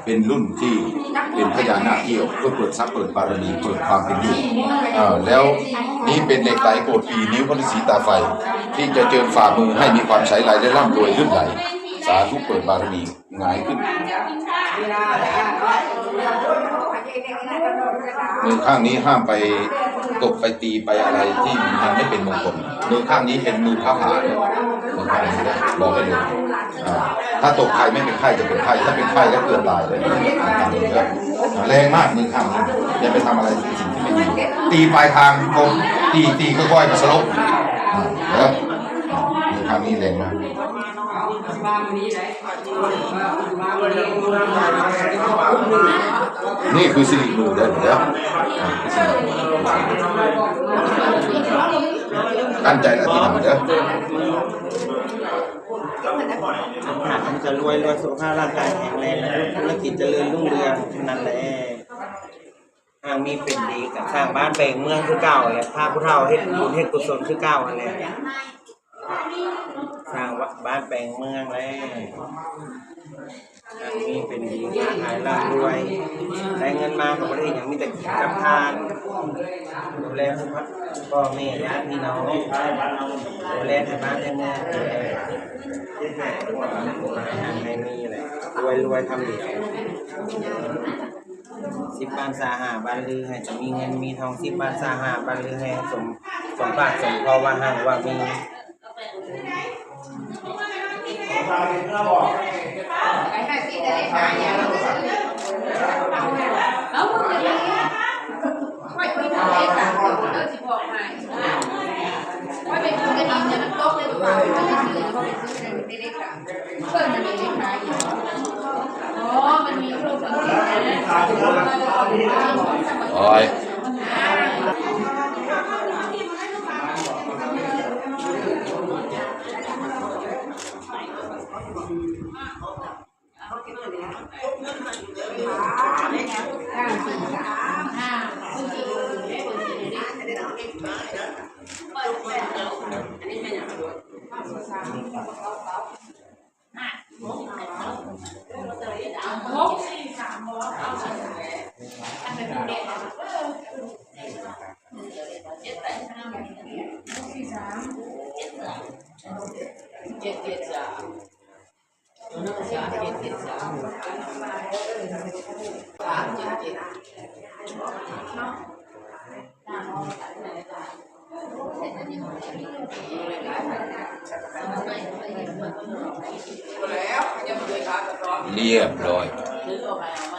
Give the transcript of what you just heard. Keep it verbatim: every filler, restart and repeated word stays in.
เป็นรุ่นที่เป็นพญานาคเอี้ยวเพื่อเปิดทรัพย์เปิดบารมีเปิดความเป็นอยู่เอ่อแล้วนี้เป็นเหล็กไหลโกรธปีนิ้วพระฤาษีตาไฟ ที่จะเจิมฝ่ามือให้มีความใสไหลและร่ำรวยลื่นไหล สาธุเปิดบารมีหงายขึ้น มือข้างนี้ห้ามไปตบไปตีไปอะไรที่มันไม่เป็นมงคล มือข้างนี้เป็นมือพระผาเนี่ยมือข้างนี้บอกได้เลยอ่าถ้าตบใครไม่เป็นไข้จะเป็นไข้ ถ้าเป็นไข้แล้วเกือบตายเลย แรงมากมือข้างนี้อย่าไปทำอะไรสิ่งที่ไม่ดี ตีปลายทางตรงตีตีค่อยๆมาสลบอ่าเด้ออ่ามือข้างนี้แรงมาก นี่คือสิริมือเด้อเด้อตั้งใจอธิษฐานเด้อ มันจะรวยรวยสุขภาพร่างกายแข็งแรงธุรกิจเจริญรุ่งเรืองเท่านั้นแหละหากมีเป็นดีกับสร้างบ้านแปลงเมืองคือเก่าแหละพาผู้เฒ่าเฮ็ดบุญเฮ็ดกุศลคือเก่านั่นแหละสร้างวัดบ้านแปลงเมืองแล้วหากมีเป็นดีค้าขายร่ำรวยได้เงินมาก็บ่ได้หยังมีแต่กินกับทานดูแลสุขภาพพ่อแม่ญาติพี่น้องดูแลไทบ้านไทเมืองดูแลเฮ็ดให้พวกเราให้มีแหละรวยรวยคำเดียว สิบบ้านสาหาบ้านลือให้จะมีเงินมีทองสิบบ้านสาหาบ้านลือให้สมสมปากสมคอว่าหังว่ามี เอามือเลยค่อยกินเลยค่ะเดี๋ยวสิบอกให้ค่อยไปกินกระดิ่งเนี่ยมันตกเลยกว่าค่อยไปซื้อค่อยไปซื้อในเล็กค่ะ โอ้ย เรียบร้อย